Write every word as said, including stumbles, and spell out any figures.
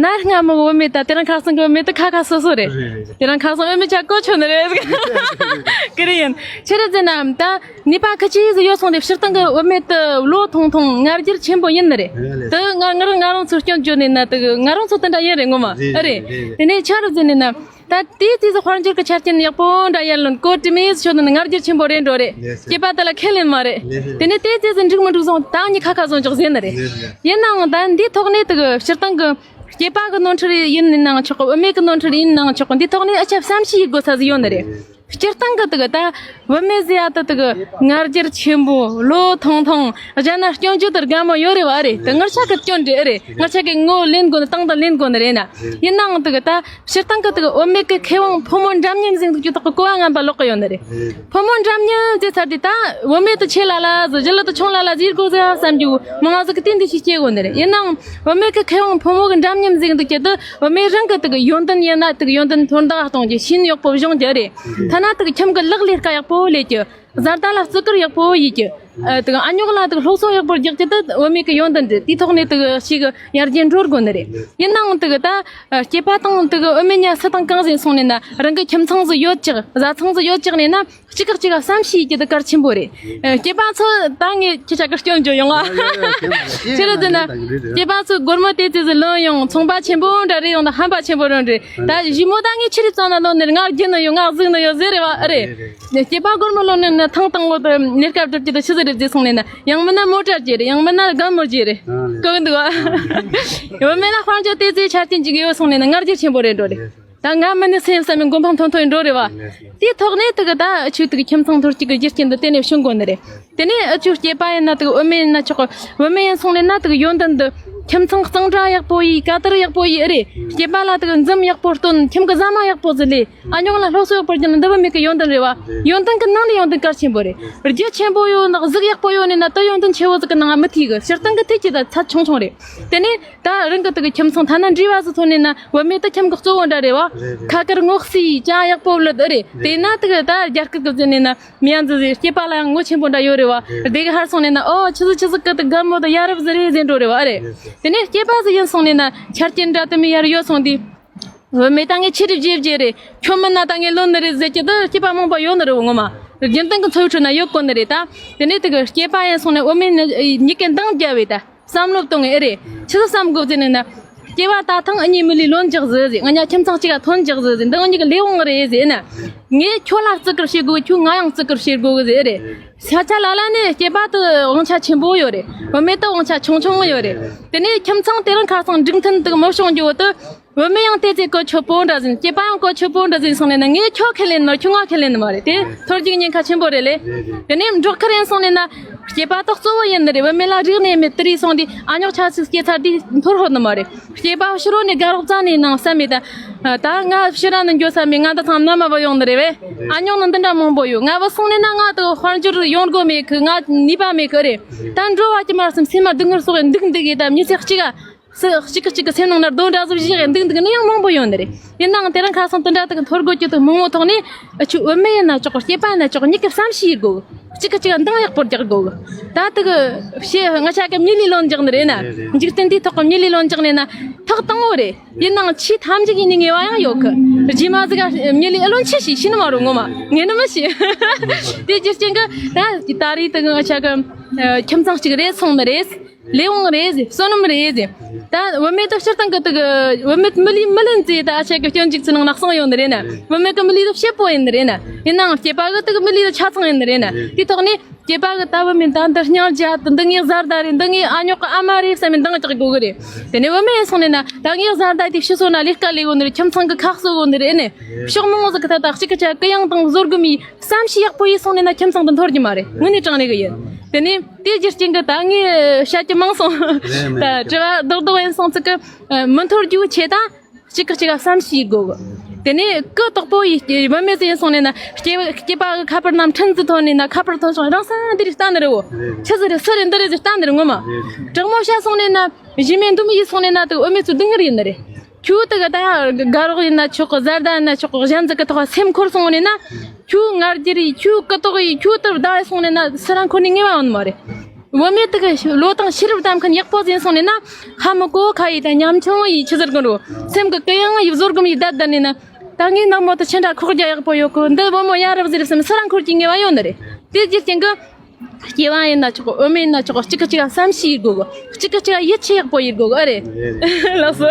གནའ་སྔ་མོ་བུད་མེད་དང་དེ་རིང་ཁ་སང་གི་བུད་མེད་དེ་ཁ་ཁ་སོ་སོ་རེད། རེད་རེད། དེ་རིང་ཁ་སང་བུད་མེད་ཆ་གོ་ཆོད་ནི་རེད། ཀི་རེད་ཡིན། ཆི་རེད་ཟེར་ན་ད་ནུས་པ་ཁི་ཆི་ཟིག་ཡོད་སོང་དེ་སྤྱིར་བཏང་གི་བུད་མེད་དེ་བློ་ཐུང་ཐུང་ང་རྒྱལ་ཆེན་པོ་ཡིན་ནི་རེད། རེད་རེད། དེ་ང་ང་རང་ང་རང་ཚོ་སྐྱོན་བརྗོད་ནས་ན་དེ་ང་རང་ཚོ་དེ་འདྲ་ཡིན་རེད་ངོ་མ། རེད་ཨེ་རེད། རེད་རེད། དེ་ནས་ཆི་རེད་ཟེར་ནས་ན། ད་དེའི་དུས་སུ་དཔལ་འབྱོར་གྱི་ཆ་རྐྱེན་ཡག་པོ་འདྲ་ཡར་ལོན་གོ་དྲི་མེད་ཤོད་ནས་ང་རྒྱལ་ཆེན་པོ་རེད་འགྲོ་རེད། ལགས་སོ། སྐྱེས་པ་དེ་ལ་ཁས་ལེན་མ་རེད། ལགས་སོ། དེ་ནས་དེའི་དུས་སུ་འགྲིག་མི་འགྲིག་སོང་ད་ངས་ཁ་ཁ་སོང་ཅོག་ཟེར་ནི་རེད། ལགས་སོ། ཡིན་ནའང་ད་འདིའི་ཐོག་ནས་དེ་གི་སྤྱིར་བཏང་གི་སྐྱེས་པ་གི་ནོར་འཁྲུལ་ཡིན་ནའང་ཆོག་གི་བུད་མེད་གི་ནོར་འཁྲུལ་ཡིན་ནའང་ཆོག་གི་འདིའི་ཐོག་ནས་ཨ་ཆ་བསམ་ཤེས་ཡེད་དགོས་ས་ཟིག་ཡོད་ནི་རེད། སྤྱིར་བཏང་གི་དེ་གི་ད་བུད་མེད་ཟེར་ཡ་ད་དེ་གི་ང་རྒྱལ་ཆེན་པོ་བློ་ཐུང་ཐུང་གཞན་ན་སྐྱོན་བརྗོད་དེ་དགའ་མོ་ཡོད་རེད་བ་རེད། དེ་ངར་ཆ་གི་སྐྱོན་རེད་ཨེ་རེད། ངར་ཆ་གི་ངོ་ལེན་དགོས་ནི་སྟངས་དང་ལེན་དགོས་ནི་རེད་ན། ཡིན་ནའང་དེ་གི་ད། སྤྱིར་བཏང་གི་དེ་གི་བུད་མེད་ཀྱི་ཁེ་དབང་ཕོ་མོ་འདྲ་མཉམ་ཟིག་འདུག་རྒྱུ་དག་གི་གོ་བ་ངན་པ་ལོག་གི་ཡོད་ནི་རེད། ཕོ་མོ་འདྲ་མཉམ་ཟེར་ཚར་དུས་ད་བུད་མེད་དེ་ཆེ་ལ་ལ་ཟིག་ཞི་ལུ་དེ་ཆུང་ལ་ལ་ཟིག་དགོས་ཟེར་བསམ་རྒྱུ་མང་ང་ཟིག་གི་དེ་འདི་ཞིག་སྐྱེ་དགོས་ནི་རེད། ཡིན་ནའང་བུད་མེད་ཀྱི་ཁེ་དབང་ཕོ་མོ་གི་འདྲ་མཉམ་ཟིག་འདུག་རྒྱུ་དེ་བུད་མེད་རང་གི་དེ་གི་ཡོན་ཏན་ཡིན་ན་དེ་གི་ཡོན་ཏན་མཐོར་འདེགས་གཏོང་རྒྱུ་ཤེས་ཡོན་ཡག་པོ་སྦྱོང་རྒྱུ་རེད། ཐ་ན་དེ་གི་ཁྱིམ་གི་ལག་ལས་ཀ་ཡག་པོ་ལས་རྒྱུ། བཟའ་ཟླ་ལ་བརྩི་བཀུར་ཡག་པོ་ཡེད་རྒྱུ། ཨ། དེ་གི་ཨ་ཉོག་ལ་དེ་གི་སློབ་གསོ་ཡག་པོ་རྒྱག་རྒྱུ་དེ་བུད་མེད་ཀྱི་ཡོན་ཏན་རེད། དེའི་ཐོག་ནས་དེ་གི་ཞིག་ཡར་རྒྱས་འགྲོ་དགོས་ནི་རེད། ཡིན་ནའང་དེ་གི་ད་སྐྱེས་པ་དང་དེ་གི་བུད་མེད་གཉིས་སུ་དང་གང་ཟིག་སོང་ནས་ན་རང་གི་ཁྱིམ་ཚང་ཟིག་ཡོད་ཅག་བཟའ་ཚང་ཟིག་ཡོད་ཅག་ནས་ན་གཅིག་གིས་གཅིག་ག་བསམ་ཤེས་ཡེད་རྒྱུ་དེ་གལ་ཆེན་པོ་རེད། ཨ། སྐྱེས་པ་ཚོ་ད་ངས་ཁྱེད་ཅག་གི་སྐྱོན་བརྗོད་ཡོང་ང་། ཡ་ཡ་ཡ། ཁྱེད་ཅི་རེད་ཟེར་ན། ཁྱེད་ཅག་སྐྱེས་པ་ཚོ་སྒོར་མོ་དེ་ཙི་ཟིག་ལོན་ཡོང་ཚོང་པ་ཆེན་པོ་འདྲ་རེད་ཡོང་ད་ཧམ་པ་ཆེན་པོ་རང་རེད། ད་གཞི་མོ་ད་ངས་ཆི་རེད་ཙམ་ན་ལོན་ནས་ང་རྒྱུ་ནི་ཡོད་ང་གཟུགས་ནི་ཡོད་ཟེར་རེད་བ་ཨེ་རེད། རེད་རེད། སྐྱེས་པ་སྒོར་མོ་ལོན་ནས་ན་ཐང་དང་བོ་དེ་གནས་སྐབས་སྒྲུབ་ཀྱི་དེ་ཆི་ཟིག་རེད་ཟེར་སོང་ནས་ན་ཡང་མིན་ན་མོ་ཊ་རྒྱུ་རེད། ཡང་མིན་ན་རྒན་མོ་རྒྱུ་རེད། ཨ་ལེ། གང་འདུག་བ། ཡང་མིན་ན་དཔལ་འབྱོར་དེ་ཙི་ཆ་རྐྱེན་ཅིག་ཡོད་སོང་ནས་ན་ང་རྒྱལ་ཆེན་པོ་རེད་འགྲོ་རེད། ད་ང་མིན་ནི་སེམས་བསམ་མི་མགོ་འཕང་ཐོན་ཐོན་འགྲོ་རེད་བ། དེའི་ཐོག་ནས་དེ་གི་ད་ཨ་ཆུ་དེ་གི་ཁྱིམ་ཚང་ཐོར་གཅིག་གི་རྒྱུ་རྐྱེན་འདི་གཏན་ནས་བྱུང་དགོས་ནི་རེད། དེ་ནས་ཨ་ཆུ་སྐྱེས་པ་ཡིན་ན་དེ་གི་བུད་མེད་ཡིན་ན་ཆོག་གི་བུད་མེད་ཡིན་སོང་ནས་ན་དེ་གི་ཡོན་ཏན་འདི་ཁྱིམ་ཚང་གཙང་སྦྲ་ཡག་པོ་ཡིས་ཀ་དར་ཡག་པོ་ཡིས་ཨེ་རེད། སྐྱེས་པ་ལ་དེ་གི་འཛུམ་ཡག་པོ་སྟོན། ཁྱིམ་གི་ཟ་མ་ཡག་པོ་ཟིག་ལས། ཨ་ཉོག་ལ་སློབ་གསོ་ཡག་པོ་རྒྱུ་ནི་འདི་བུད་མེད་ཀྱི་ཡོན་ཏན་རེད་བ། ཡོན་ཏན་གི་ནང་ནས་ཡོན་ཏན་གལ་ཆེན་པོ་རེད། རྒྱུ་ཆེན་པོ་ཡོད་ན་གཟུགས་ཡག་པོ་ཡོད་ནས་ན་དེ་ཡོན་ཏན་ཆེ་བོ་ཟིག་གི་ནང་མི་ཐུག་གི་སྤྱིར་བཏང་གི་ཐུག་རྒྱུ་ད་ཚད་ཆུང་ཆུང་རེད། དེ་ནས་ད་རང་གི་དེ་གི་ཁྱིམ་ཚང་ཐ་ན་འདྲེས་པ་ཟིག་ཐོན་ནས་ན་བུད་མེད་དེ་ཁྱིམ་གི་གཙོ་བོ་འདྲ་རེད་བ། རེད་རེད། ཁ་ཁར་ངོ་ཤེས་ཅ་ཡག་པོ་ལོད་རེད། རེད། དེ་ན་དེ་གི་ད་རྒྱ་སྐད་གི་ཟེར་ནས་ན་མི་ཡང་ཟིག་ཟིག་སྐྱེས་པ་ལ་ཡང་ངོ་ཆེན་པོ་འདྲ་ཡོད་རེད་བ། རེད། དེ་གི་ཧར་སོང་ནས་ན་ཨོ་ཆི་ཟིག་ཆི་ཟིག་གི་དེ་རྒན་མོ་དེ་ཡ་རབས་ཟིག་རེད་ཟེར་འགྲོ་རེད་བ་ཨེ་རེད། རེད་རེད། དེ་ནས་སྐྱེས་པ་ཟིག་ཡིན་སོང་ནས་ན་ཆ་རྐྱེན་འདྲ་དེ་མོ་ཡར་ཡོད་སོང་དུས། བུད་མེད་ད་ངས་ཆི་རེད་བརྗེད་བརྗེད་རེད། ཁྱོད་མིན་ན་ད་ངས་ལོན་ནི་རེད་ཟེར་གྱི་དེ་སྐྱེས་པ་མང་པོ་ཡོད་ནི་རེད་བ་ངོ་མ། རྒྱུན་གཏན་གྱི་འཚོ་བའི་ཁྲོད་ན་ཡོད་དགོས་ནི་རེད་ད། དེ་ནས་དེ་གི་སྐྱེས་པ་ཡིན་སོང་ནས་བུད་མེད་ནི་གཉིས་ཀའི་འདང་རྒྱབ་བས་ད་བསམ་བློ་གཏོང་ངེས་ཨེ་རེད། ཆི་ཟིག་བསམ་དགོས་ཟེར་ནས་ན། སྐྱེས་པ་ད་ཐེངས་ཨ་མྱེས་མི་ལུས་ལོན་རྒྱག་ཟིག་ཟེར། ང་གཉིས་ཁྱིམ་ཚང་གཅིག་ག་ཐོན་རྒྱག་ཟིག་ཟེར། འདི་ང་གཉིས་ཀྱི་ལས་དབང་རེད་ཟེར་ན། ངས་ཁྱོད་ལ་བརྩི་བཀུར་བྱེད་དགོས། ཁྱོད་ང་ཡང་བརྩི་བཀུར་བྱེད་དགོས་ཟེར་ཨེ་རེད། ས་ཆ་ལ་ལ་ནས་སྐྱེས་པ་དེ་དབང་ཆ་ཆེན་པོ་ཡོད་རེད། བུད་མེད་དེ་དབང་ཆ་ཆུང་ཆུང་ཡོད་རེད། དེ་ནས་ཁྱིམ་ཚང་དེ་རིང་ཁ་སང་འགྲིག་མཐུན་དེ་མི་བྱུང་རྒྱུ་བོ་དེ། བུད་མེད་ཡང་དེ་ཚེ་གོ་ཆོད་པོ་འདྲ་ཟིན། སྐྱེས་པ་ཡང་གོ་ཆོད་པོ་འདྲ་ཟིན་སོང་ནས་ན་ངས་ཁྱོད་ཁས་ལེན་ནོ་ཁྱོད་ང་ཁས་ལེན་ནི་མ་རེད་དེ། ཐོར་རྒྱུག་ཉེན་ཁ་ཆེན་པོ་རེད་ལེ། དེ་ནས་འབྲོག་ཁར་ཡིན་སོང་ནས་ན། སྐྱེས་པ་ཏོག་གཙོ་བོ་ཡིན་ནི་རེད། བུད་མེད་ལ་རིག་གནས་མེད་དེ་རིག་སོང་དུས་ཨ་ཉོག་ཆ་ཚིག་སྐྱེས་ཚར་དུས་འཐོར་ཧོད་ནི་མ་རེད། སྐྱེས་པ་ཕྱི་རོལ་ནས་དགའ་རོགས་རྩ་ནས་ནང་བསམ་མེད་ད། ད་ང་ཕྱི་ར་ནས་འགྱོ་ས་མེད། ང་ད་ཐང་མནའ་མ་བུད་ཡོང་ནི་རེད་བས། ཨ་ཉོག་ནི་འདི་འདྲ་མང་པོ་ཡོད། ང་བུད་སོང་ནས་ན་ང་ད་དཔལ་འབྱོར་ཡོང་སྒོ་མེད་གི། ང་ནུས་པ་མེད་གི་རེད། ད་འགྲོ་བ་ཀྱི་མར་སེམས་སེམས་མ་སྡུག་བསྔལ་སོགས་འདུག་འདུག་གི་ད་མི་ཚེ་གཅིག་ག་སུ་གཅིག་གིས་གཅིག་གི་སེམས་ནང་ན་རྡོ་འདྲ་ཟིག་བཞག་གི་འདུག་འདུག་ནི་ཡང་མང་པོ་ཡོད་ནི་རེད། ཡིན་ནའང་དེ་རིང་ཁ་སང་དེ་འདྲ་དག་འཐོར་དགོས་ཀྱི་དུ་མང་བོ་ཐོག་ནས་ཨ་ཆུ་བུད་མེད་ཡིན་ན་ཆོག་གི། སྐྱེས་པ་ཡིན་ན་ཆོག་གི། གཉིས་ཀྱི་བསམ་ཤེས་ཡེད་དགོས་གི། གཅིག་གིས་གཅིག་ལ་འདང་ཡག་པོ་རྒྱག་དགོས་གི། ད་དེ་གི་ཤེས་ང་ཆ་གི་མྱི་ལས་ལོན་རྒྱག་ནི་རེད་ན། འཇིག་རྟེན་འདིའི་ཐོག་གི་མྱི་ལས་ལོན་རྒྱག་ནི་ན་ཐོག་དང་བོ་རེད། ཡིན་ནའང་ཆེས་ཐམས་ཅད་ཡིན་ནི་ངེས་པ་ཡང་ཡོད་གི། རྗེས་མ་ཟིག་ག་མྱི་ལས་ཨེ་ལོན་ཆི་ཞིག་ཤེས་ནི་མ་རུང་ངོ་མ་ངས་ནི་མི་ཤེས། དེ་རྒྱུ་རྐྱེན་གི་ད་ད་རེས་དེ་གི་ང་ཆ་གི་ཁྱིམ་ཚང་གཅིག་རེད་སོང་ནི་རེད། ལས་དབང་རེད་ཟེར། བསོད་ནམས་རེད་ཟེར། ད་བུད་མེད་དེ་སྤྱིར་བཏང་གི་དེ་གི་བུད་མེད་མི་ལུས་མི་ལེན་ཟེར། ད་ཨ་ཆ་གི་སྐྱོན་འཇུག་ཚུལ་ནང་ན་གསུངས་ཡོད་ནི་རེད་ན། བུད་མེད་གི་མི་ལུས་དེ་ཕྱེད་པོ་ཡིན་ནི་རེད་ན། ཡིན་ནའང་སྐྱེས་པ་གི་དེ་གི་མི་ལུས་དེ་ཆ་ཚང་ཡིན་ནི་རེད་ན། དེའི་ཐོག་ནས་སྐྱེས་པ་གི་ད་བུད་མེད་ད་འདི་སྙིང་རྗེ་ད་འདི་ངའི་བཟའ་ཟླ་རེད། འདི་ངའི་ཨ་ཉོག་གི་ཨ་མ་རེད་བསམ་ནས་འདང་རྒྱག་དགོས་གི་རེད། དེ་ནས་བུད་མེད་ཡིན་སོང་ནས་ན་ད་ངའི་བཟའ་ཟླ་དེ་ཕྱི་སོ་ན་ལས་ཀ་ལས་གོ་ནི་རེད། ཁྱིམ་ཚང་གི་ཁ་གསོ་གོ་ནི་རེད་ཨེ་ནས། ཕྱོགས་མང་བོ་ཟིག་གི་ཐད་ད་གཅིག་གི་ཆ་གུ་ཡངས་དང་བཟོ་དགོས་མི། བསམ་ཤེས་ཡག་པོ་ཡིན་སོང་ནས་ན་ཁྱིམ་ཚང་དུ་འཐོར་རྒྱུ་མ་རེད། དངོས་གནས་དྲང་གནས་གི་ཡིན། དེ་ནས་དེའི་རྒྱུ་རྐྱེན་གི་ད་ངས་བཤད་རྒྱུ་མང་སོང་། རེད་མེད། ད་དྲི་བ་རྡོག་རྡོག་ཡིན་སོང་ཚིག་གི་མི་འཐོར་རྒྱུ་ཆེ་ད་གཅིག་གི་གཅིག་ག་བསམ་ཤེས་དགོས་གི། དེ་ནས་གུ་དོག་པོ་ཡིན་བུད་མེད་ཟིག་ཡིན་སོང་ནས་ན་སྐྱེ་སྐྱེས་པ་གི་ཁ་པར་ནང་འཕྲིན་ཟིག་ཐོན་ནས་ན་ཁ་པར་ཐོན་སོང་རང་ས་འདི་རིགས་ལྟ་ནི་རེད་བོ། ཆི་ཟིག་རེད་སུ་རེད་འདི་རེད་ཟིག་ལྟ་ནི་རེད་ངོ་མ། དྲང་མོ་བཤད་སོང་ནས་ན་གཞི་མེད་འདུམ་ཡིན་སོང་ནས་ན་དེ་བུད་མེད་ཚོ་སྡུག་བསྔལ་ཡིན་ནི་རེད། ཁྱོད་དེ་ག་ད་དགའ་རོགས་ཡིན་ན་ཆོག་གི། བཟའ་ཟླ་ཡིན་ན་ཆོག་གི། གཞན་ཟིག་གི་ཐོག་སེམས་འཁོར་སོང་ནས་ན། ཁྱོད་ང་རྒྱལ་ཡིས། ཁྱོད་ཀི་ཏོག་ཡིས། ཁྱོད་དེ་བདག་ཡིས་སོང་ནས་ན་སུ་རང་འཁོར་ནས་ངེས་པ་ཡོང་ནི་མ་རེད། བུད་མེད་དག་གི་བློ་དང་ཤེས་རབ་ལྡན་མཁན་ཡག་པོ་ཟིན་སོང་ནས་ན། ཧ་མི་གོ་ཁ་ཡི་དང་ཉམ་ཆུང་ཡི་ཆི་ཟེར་གི་འགྲོ། སེམས་གི་གུ་ཡངས་ཡི་བཟོད་སྒོམ་ཡི་བསྡད་བསྡད་ནས་ན། ད་ངའི་ནག་མོ་དེ་ཆི་འདྲ་ཁོག་རྒྱ་ཡག་པོ་ཡོད་གི། འདི་བུ་མོ་ཡ་རབས་ཟེར་སེམས་སི་རང་འཁོར་གྱི་ངེས་པ་ཡོད་ནི་རེད། དེ་རྒྱུ་རྐྱེན་གི། སྐྱེ་བ་ཡིན་ན་ཆོག་གི། བུད་མེད་ཡིན་ན་ཆོག་གི། གཅིག་གི་གཅིག་ག་བསམ་ཤེས་ཡི་དགོས་གི། གཅིག་གི་གཅིག་ག་ཡིད་ཆེས་ཡག་པོ་ཡི་དགོས་གི། ཨ་རེད། ལགས་སོ།